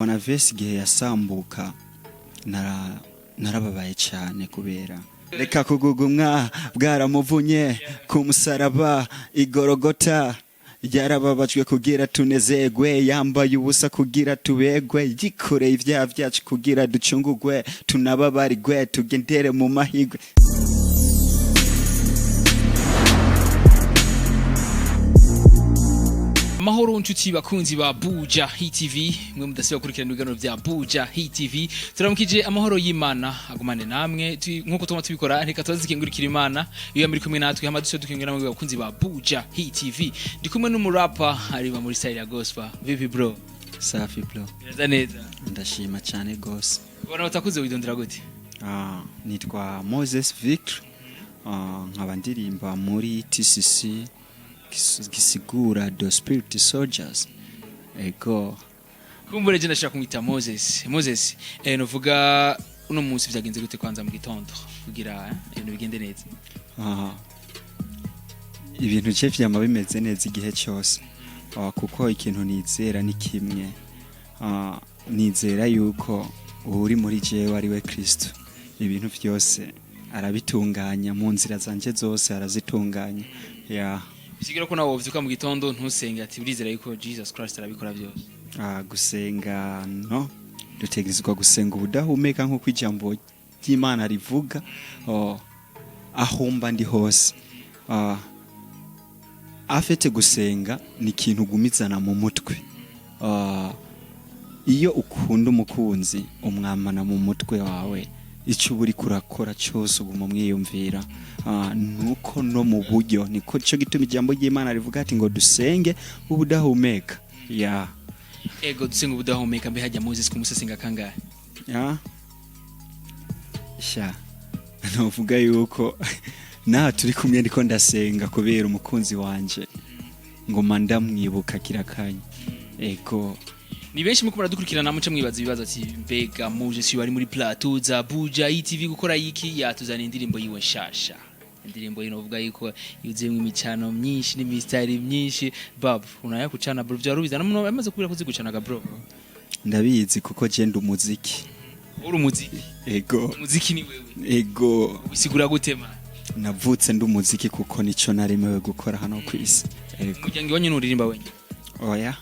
Bonavesi igihe yasambuka narababaye cyane, kubera reka kugugumwa bwaramuvunye ku musaraba igorogota. Yarababajwe kugira tunezerwe, yambaye ubusa kugira tubegwe, yikoreye ibyaha byacu kugira ducungugwe, tunababarigwe, tugendere mu mahigwe. Amahoro nshuti bakunzi ba Buja Hit TV, mwe mudasiba gukurikirana ibiganiro bya Buja Hit TV. Turamukije, amahoro y'Imana agumane namwe. Nkuko tuma tubikora, reka tubazikengurikira Imana iyo muri kumwe natwe, hama duse dukengura namwe bakunzi ba Buja Hit TV. Ndi kumwe n'umurapa ariba muri style ya gospel. Vipi bro? Safi bro. Biraza neza? Ndashima cyane gose. Ubona batakuze, widondera gute? Nitwa Moses Victor, nkaba ndirimba muri TCC, gisigura The Spirit Soldiers, ego. Kumbure je ndashaka kumwita Moses. Moses, novuga uno munsi vyagenze gute kwanza mu gitondo kugira ibintu bigende neza? Ibintu je vyama bimeze neza igihe cyose, kuko ikintu nizera ni kimwe. Nizera yuko uri muri jewe ari we Kristo, ibintu byose arabitunganya, mu nzira zanje zose arazitunganya, yeah. Bisigura ko nawe wovyuka mu gitondo ntusenge, ati urizera yuko Jesus Christ arabikora byose? Gusenga no dutegerezwa gusenga ubudahumeka nk'uko ijambo ry'Imana rivuga. Oh, aho mba ndi hose, afete gusenga ni ikintu ugumizana mu mutwe. Iyo ukunda umukunzi umwamana mu mutwe wawe, icyo uba uriko urakora cyose uguma umwiyumvira. Nuko no mu buryo niko cyo gituma ijambo ry'Imana rivuga ati ngo dusenge ubudahumeka, ya. Ego, dusenga ubudahumeka. Mbe hajya Moses kumusesenga kangahe? Ya, sha novuga yuko naha turi kumwe ndiko ndasenga kubera umukunzi wanje, ngoma ndamwibuka kira kanya, ego. Ni benshi muko muradukurikirana, muce mwibaza ibibazo ati mbega Moses bari muri plateau za Buja TV gukora iki? Yatuzana indirimbo yiwe nshasha, indirimbo yino uvuga yuko yuzuyemo imicano myinshi n'imistari myinshi. Bab unaya kucana bro, byari ubizi namuntu amaze kubira kuzigucanaga bro? Ndabizi kuko je ndi umuziki. Uri umuziki? Ego. Umuziki ni wewe? Ego. Ubisigura gute man? Navutse ndi umuziki kuko nico naremewe gukora hano ku isi, ego. Umuryango iwanyu nuririmba wenyine? Oya.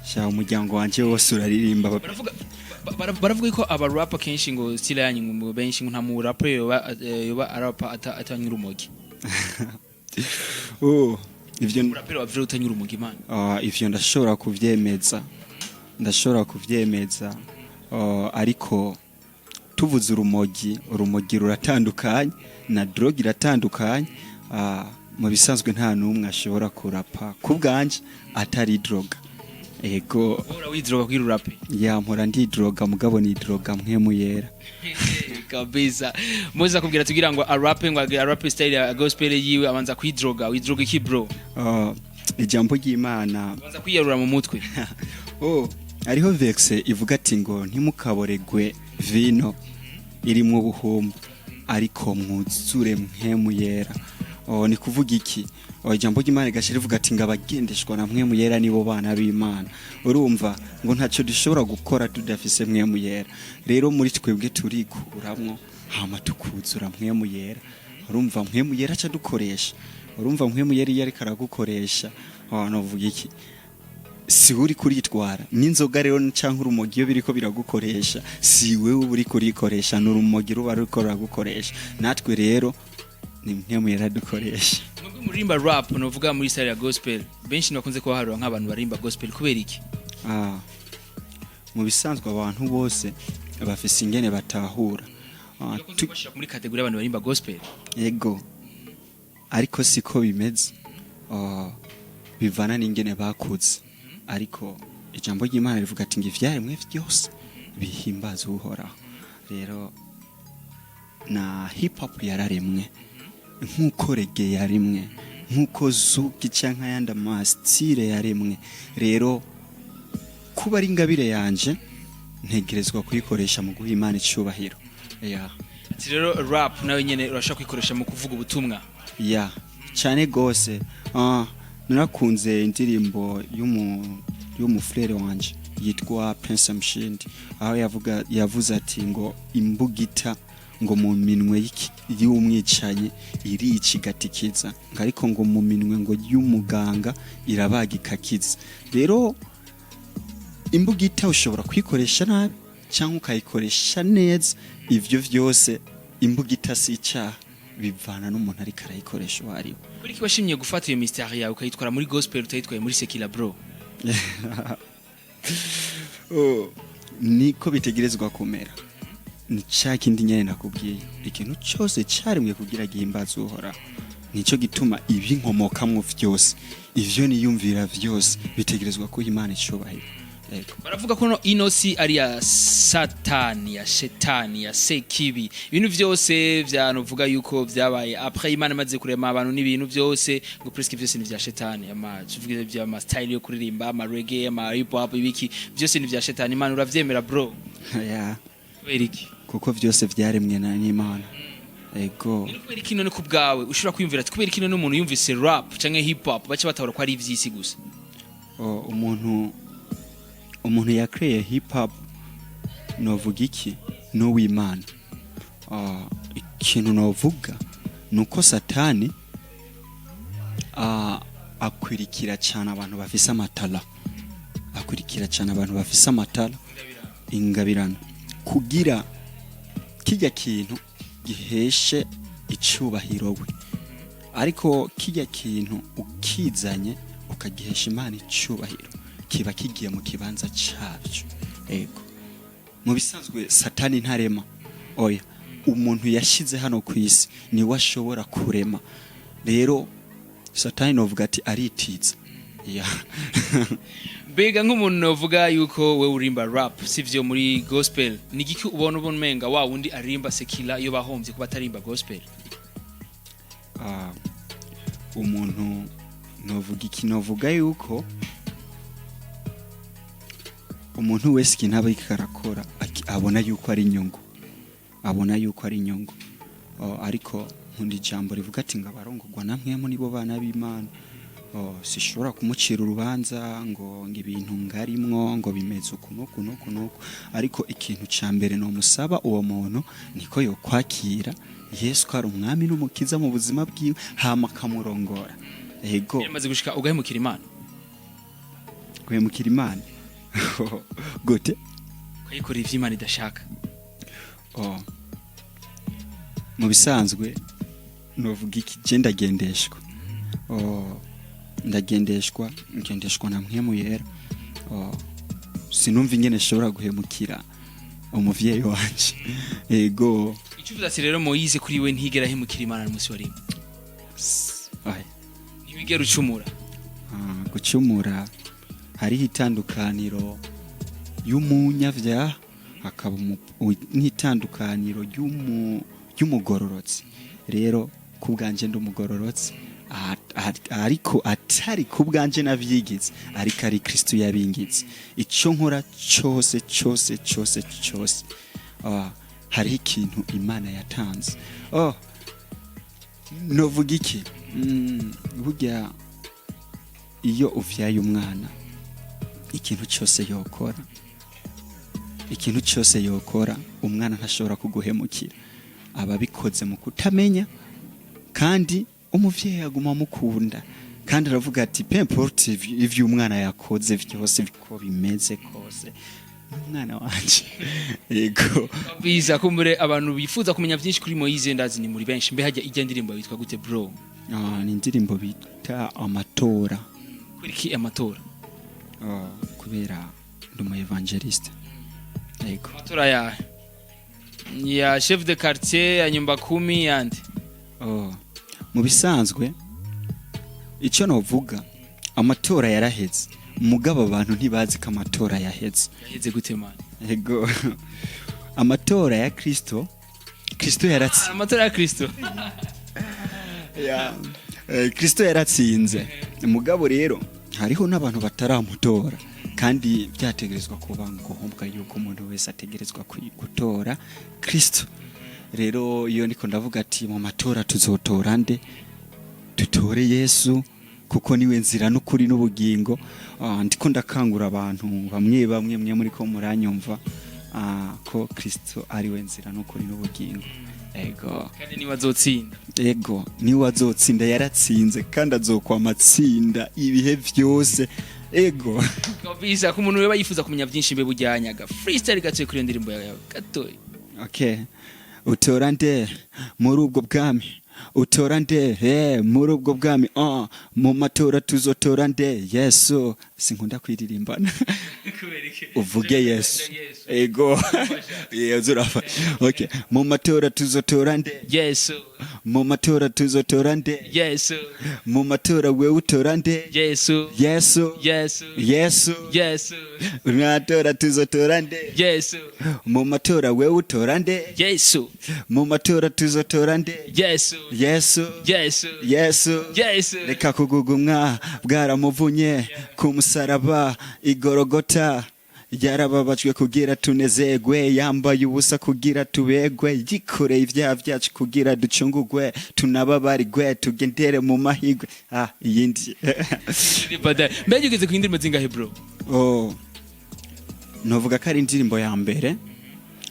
Sha umuryango wanje wose uraririmba. Baravuga ko aba rapper kenshi ngo style yanyu ngo benshi ngo nta mu rapper yoba arapa atanyura urumogi. Oh, ivyo Umuraperi wa vrai utanyura urumogi man? Ivyo ndashobora kuvyemeza, ndashobora kuvyemeza. Ariko tuvuze urumogi, urumogi ruratandukanye na drogue iratandukanye. Mu bisanzwe nta n'umwe ashobora kurapa ku bwanje atari droga, ego. Ura widroga kugira urape? Yampora ndidroga, mugabo ni droga mpwemu yera. Kabisa. Moses akubwira tugira ngo arape, ngo arape style ya gospel yiwe, abanza kwidroga. Widroga iki bro? Ijambo ry'Imana. Abanza kwiyarura mu mutwe. Oh, hariho verse ivuga ati ngo ntimukaboregwe vino irimwo ubuhumbu, ariko mwuzure mpwemu yera. Oh, ni kuvuga iki? Oh, ijambo ry'Imana rigasha rivuga ati ngo abagendeshwa na mpwemu yera nibo bana b'Imana. Urumva ngo ntacyo dushobora gukora tudafise mpwemu yera. Rero muri twebwe turikuramwo hama tukuzura mpwemu yera. Urumva mpwemu yera aca dukoresha. Urumva mpwemu yera iyo ariko aragukoresha, oh, novuga iki, si uri kuritwara n'inzoga rero canke urumogi iyo biriko biragukoresha, si wewe uba uri kurikoresha, ni urumogi ruba ruriko ruragukoresha. Natwe rero ni mpwemu yaradukoresha. Mwebwe muririmba rap, novuga muri style ya gospel, benshi bakunze kubaharura nk'abantu baririmba gospel, kubera iki? Mu bisanzwe abantu bose bafise ingene batahura. Bakunze kubashira muri category y'abantu baririmba gospel. Ego, ariko siko bimeze. Bivana n'ingene bakuze, ariko ijambo ry'Imana rivuga ati ngo ivyaremwe vyose bihimbaza Uhoraho. Rero na hip hop yararemwe nk'uko reggae yaremwe, nk'uko zouk canke ayandi ama style yaremwe. Rero kuba ari ingabire yanje, ntegerezwa kuyikoresha mu guha Imana icubahiro, yeah. Ati rero rap nawe nyene urashobora kuyikoresha mu kuvuga ubutumwa? Ya, cyane gose. Narakunze indirimbo y'umufrere wanje. Yitwa Prince Mshindi, aho yavuga, yavuze ati ngo imbugita ngo mu minwe y'umwicanyi irica igatikiza, ngo ariko ngo mu minwe ngo y'umuganga irabaga ikakiza. Rero imbugita ushobora kuyikoresha nabi cyangwa ukayikoresha neza. Ivyo vyose, imbugita si icyaha, bivana n'umuntu ariko arayikoresha uwo ari we. Kuri ki washimye gufata iyo mystère yawe ukayitwara muri gospel, utayitwaye muri secular, bro? Oh, niko bitegerezwa kumera. Ni cya kindi nyene nakubwiye, ikintu cyose cyaremwe kugira gihimbaze Uhoraho. Nico gituma ibinkomokamwo vyose, ivyo niyumvira vyose, bitegerezwa kuha Imana icubahiro. Yego. Baravuga ko ino si ari ya Satani, ya Shetani, ya Sekibi. Ibintu vyose vyanovuga yuko vyabaye après Imana imaze kurema abantu n'ibintu vyose, ngo presque vyose ni vya Shetani. Ama tuvuge vya ama style yo kuririmba, ama reggae, ama hip hop, ibiki vyose ni vya Shetani. Imana uravyemera, bro? Ya. Kubera iki? Kuko vyose vyaremwe na n'Imana, ego. Ni kubera iki none ku bwawe ushobora kwiyumvira ati kubera iki none umuntu yumvise rap canke hip hop bace batahura ko ari ivy'isi gusa? Oh, umuntu yakreye hip hop, novuga iki, n'uw'Imana. Ikintu novuga nuko Satani akwirikira cyane abantu bafise amatara, akurikira cyane abantu bafise amatara, ingabirano, kugira kijya kintu giheshe icubahiro we. Ariko kijya kintu ukizanye ukagihesha Imana icubahiro, kiba kigiye mu kibanza cabyo. Ego, mu bisanzwe Satani ntarema, oya. Umuntu yashize hano ku isi niwe ashobora kurema. Rero Satani novuga ati aritiza ya. Mbega nk'umuntu novuga yuko we urimba rap, sivyo, muri gospel, ni igiki ubona umenga wa wundi arimba secular iyo bahombye kuba atarimba gospel? Umuntu novuga iki, novuga yuko umuntu wese ikintu aba ariko arakora abona yuko ari inyungu, abona yuko ari inyungu. Oh, ariko nkunda ijambo rivuga ati ngo abarongorwa na Mpwemu nibo bana b'Imana. Oh, sishobora kumucira urubanza ngo ibintu ngarimwo ngo bimeze uku n'uku n'uku n'uku, ariko ikintu ca mbere nomusaba uwo muntu niko yokwakira Yesu ko ari umwami n'umukiza mu buzima bwiwe, hama akamurongora. Ego. Yamaze gushika ugahemukira Imana? Guhemukira Imana gute? Ukayikorera ivyo Imana idashaka. Oh. Mu bisanzwe novuga iki, je ndagendeshwa, oh, ndagendeshwa, ngendeshwa na Mpwemu Yera. Oh, sinumva ingene nshobora guhemukira umuvyeyi wanje. Ego. Icyo uvuze ati rero Moyize kuri we ntigera ahemukira Imana n'umunsi wa rimwe? Oya. Ntiwigera ucumura? Gucumura, hariho itandukaniro y'umunyabyaha hakaba n'itandukaniro ry'umugororotsi. Rero ku bwanje ndi umugororotsi, ariko atari ku bwanje navyigize, ariko ari Kristo yabingize. Ico nkora cyose cyose cyose cyose, hariho ikintu Imana yatanze. Oh, novuga iki, burya iyo uvyaye umwana, ikintu cyose yokora, ikintu cyose yokora, umwana ntashobora kuguhemukira, aba abikoze mu kutamenya, kandi umuvyeyi aguma amukunda, kandi aravuga ati peu importe ivyo umwana yakoze vyose, ko bimeze kose n'umwana wanje. Yego. Biza kumbure abantu bifuza kumenya byinshi kuri Moyize, ndazi ni muri benshi. Mbe hajya ijya ndirimbo yitwa gute, bro? Ni indirimbo bita Amatora. Kuri ki amatora? Kubera ndi umu évangéliste. Yego. Amatora ya chef de quartier, ya nyumba kumi, yandi? Oh, mu bisanzwe icyo novuga, amatora yaraheze, mugabo abantu ntibazi ko amatora yaheze. Yaheze gute, man? Yego, amatora ya Kristo, Kristo yaratsinze. Amatora ya Kristo. Ya. Kristo yaratsinze, mugabo rero hariho n'abantu bataramutora, kandi byategerezwa kuba ngombwa yuko umuntu wese ategerezwa gutora Kristo. Rero iyo niko ndavuga ati mu matora tuzotora nde? Dutore Yesu. Kuko niwe nzira n'ukuri n'ubugingo. Ndiko ndakangura abantu bamwe bamwe mwe muri ko muranyumva, ko Kristo ari we nzira n'ukuri n'ubugingo. Ego. Kandi niba azotsinda. Ego, niwe azotsinda, yaratsinze kandi azokwama atsinda ibihe vyose. Ego. Kabisa. Ku muntu weba yifuza kumenya byinshi, mbe bujyanyaga freestyle gatoye kuri iyo ndirimbo yawe gatoye. Okay. Utora nde muri ubwo bwami? Utora nde muri ubwo bwami? Mu matora tuzotora nde? Yesu. Sinkunda kwiririmbana. Uvuge Yesu. Ego. Yesu urafa. Okay. Mu matora tuzotora nde? Yesu. Mu matora tuzotora nde? Yesu. Mu matora wewe utora nde? Yesu. Yesu. Yesu. Yesu. Yesu. Mu matora tuzotora nde? Yesu. Mu matora wewe utora nde? Yesu. Mu matora tuzotora nde? Yesu. Yesu. Yesu. Yesu. Yesu. Reka kugugumwa, bwaramuvunye ku musaraba igorogota, yarababajwe kugira tunezerwe, yambaye ubusa kugira tubegwe, yikoreye ibyaha byacu kugira ducungugwe, tunababarigwe, tugendere mu mahigwe. Iyindi. Mbega ugeze ku indirimbo zingahe, bro? Oh, novuga ko ari indirimbo ya mbere,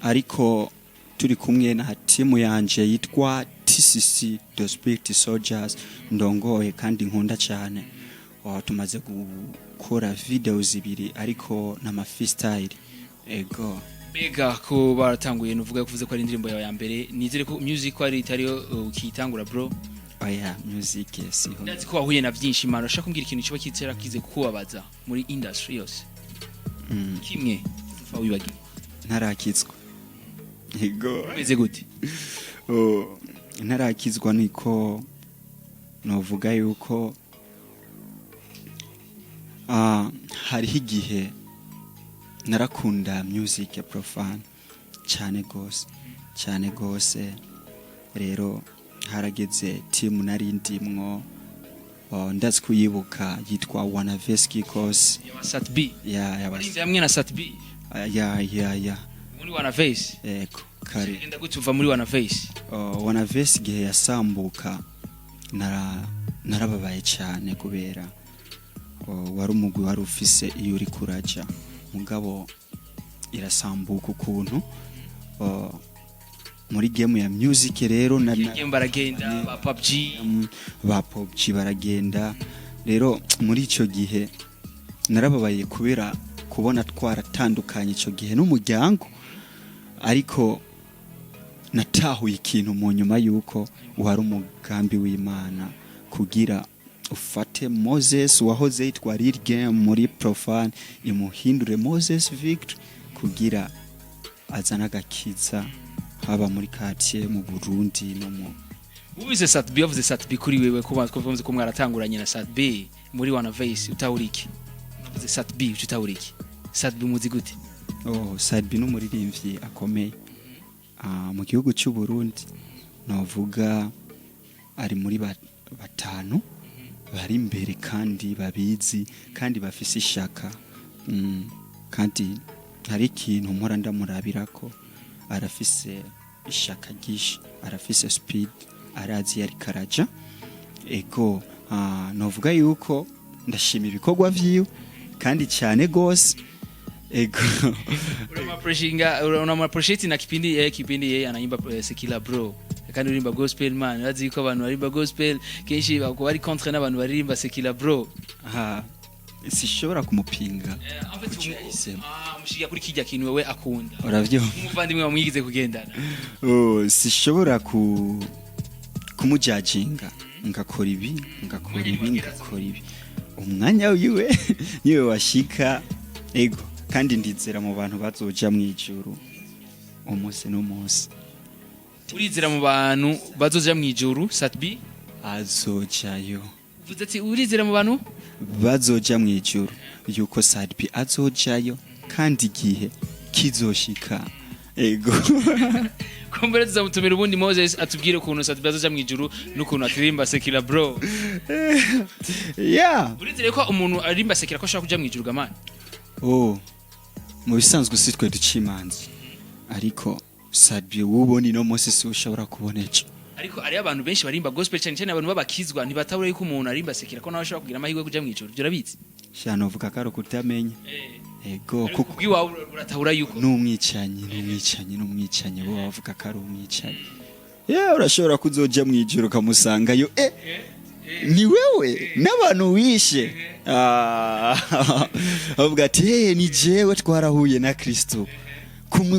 ariko turi kumwe na timu yanje yitwa TCC, The Spirit Soldiers, ndongoye kandi nkunda cyane. Oh, tumaze gukora video zibiri, ariko n'ama freestyle. Ego. Mbega ko baratanguye, nuvuga kuvuze ko ari indirimbo yawe ya mbere, nizere ko music ko ari itariyo ukitangura, bro? Oya, music siho. Ndazi ko wahuye na byinshi, man. Urashaka kumbwira ikintu kiba kitera kize kubabaza muri industry yose? Kimwe ufa wibagiwe. Ntarakizwa. Ego. Umeze gute? Oh, ntarakizwa niko novuga yuko hariho igihe narakunda music ya profane cyane gose, cyane gose. Rero harageze team nari ndimwo, oh, ndazi kuyibuka, yitwa Wanaveski Kos. Ya Sat B? Ya ya. Warinze hamwe na Sat B? Ya. Muri Wana Face? Ego, kare. Genda gute uva muri Wana Face? Wanaves igihe yasambuka narababaye cyane kubera wari umugwi wari ufise iyo uri kuraja, mugabo irasambuka ukuntu muri game ya music rero Game baragenda ba PUBG. Ba PUBG baragenda. Rero muri icyo gihe narababaye kubera kubona twaratandukanye icyo gihe n'umuryango, ariko natahuye ikintu mu nyuma yuko wari umugambi w'Imana kugira ufate Moses wahoze yitwa Real Game muri Profane, imuhindure Moses Victor, kugira azane agakiza haba muri quartier, mu Burundi no mu Ubize Sat B, yavuze Sat B kuri wewe, ko bavuze ko mwaratanguranye na Sat B muri Wana Face, utahura iki? Uvuze Sat B utahura iki? Sat B muzi gute? Oh, Sat B n'umuririmbyi akomeye mu gihugu cy'u Burundi. Novuga ari muri batanu bari imbere kandi babizi kandi bafise ishaka. Kandi hari ikintu mpora ndamurabirako: arafise ishaka ryinshi, arafise speed, arazi yari karaja. Ego, novuga yuko ndashima ibikorwa vyiwe kandi cyane gose. Ego. Unamappreciate na kipindi yeye anaimba secular, bro, kandi uririmba gospel, man. Urazi ko abantu baririmba gospel kenshi bako bari contre n'abantu baririmba secular, bro. Aha sishobora kumupinga. En fait, Kuco yahisemo. Umushiga kuri kijya kintu wewe akunda. Uravyumva? Umuvandimwe wamwigize kugendana. Oh, sishobora kumujajinga, ngakora ibi, ngakora ibi, ngakora ibi. Umwanya wiwe niwe washika. Ego, kandi ndizera mu bantu bazoja mw'ijuru umunsi n'umunsi. Urizera mu bantu bazoja mu ijuru Sat B? Azojayo. Uvuze ati urizera mu bantu bazoja mw'ijuru, yuko Sat B azojayo kandi igihe kizoshika. Ego. Kumbere tuzamutumira ubundi Moses atubwire ukuntu Sat B azoja mu ijuru n'ukuntu ataririmba secular, bro. Urizere ko umuntu aririmba secular ko ashobora kuja mu ijuru gamana? Oh, mu bisanzwe si twe duca imanza, ariko Sat B wubona ino munsi si ushobora kubona ejo. Ariko ari abantu benshi barimba gospel, cyane cyane abantu babakizwa, ntibatabura yuko umuntu arimba secular ko nawe ashobora kugira amahirwe yo kuja mw'ijuru. Ibyo urabizi? Sha, novuga ko ari ukutamenya. Ego. Ariko Kuko kubw'iwawe uratahura yuko n'umwicanyi, n'umwicanyi, n'umwicanyi, bo bavuga ko ari umwicanyi. Yeah, urashobora kuzoja mw'ijuru ukamusangayo, ni wewe n'abantu wishe. Ah, avuga ati: "Hey, ni jewe, twarahuye na Kristo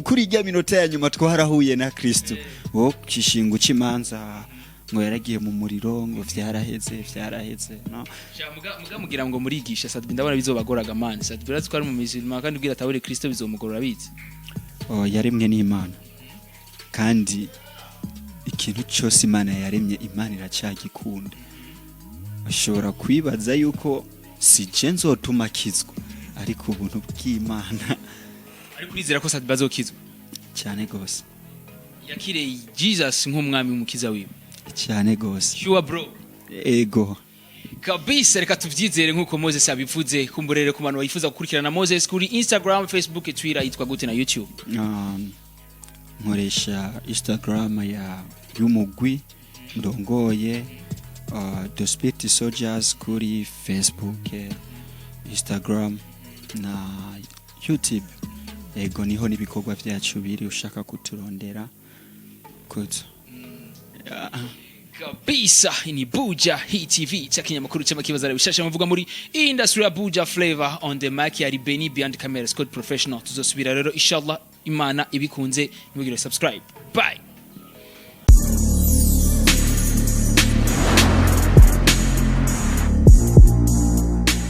kuri irya minota ya nyuma, twarahuye na Kristo." Wo kishinga uca imanza ngo yaragiye mu muriro, ngo vyaraheze, vyaraheze, no. Sha, muga mugira ngo murigisha Sat-B, ndabona bizobagoraga man. Sat-B urazi ko ari mu musulman, kandi ubwira atahure Kristo bizomugorora bizi. Oh, yaremwe n'Imana, kandi ikintu cyose Imana yaremye, Imana iracyagikunda. Ushobora kwibaza yuko si je nzotuma akizwa, ariko ubuntu bw'Imana. Ariko urizera ko Sat-B azokizwa? Cyane gose. Yakire Jesus nk'umwami w'umukiza wiwe? Cyane gose. Sure, bro? Ego. Kabisa, reka tuvyizere nk'uko Moses abivuze. Kumburere ku bantu bayifuza gukurikirana Moses kuri Instagram, Facebook, Twitter, yitwa gute, na YouTube? Nkoresha Instagram ya y'umugwi ndongoye, The Spirit Soldiers, kuri Facebook, Instagram na YouTube. Ego, niho n'ibikorwa byacu biri, ushaka kuturondera kuzo. Yeah. Kabisa, ni Buja Hit TV, cha kinyamakuru cy'amakibazara bishasha muvuga muri industry ya Buja Flavor. On the mic yari Benny, behind camera Scott Professional. Tuzosubira rero inshallah, Imana ibikunze. Nimugire subscribe. Bye.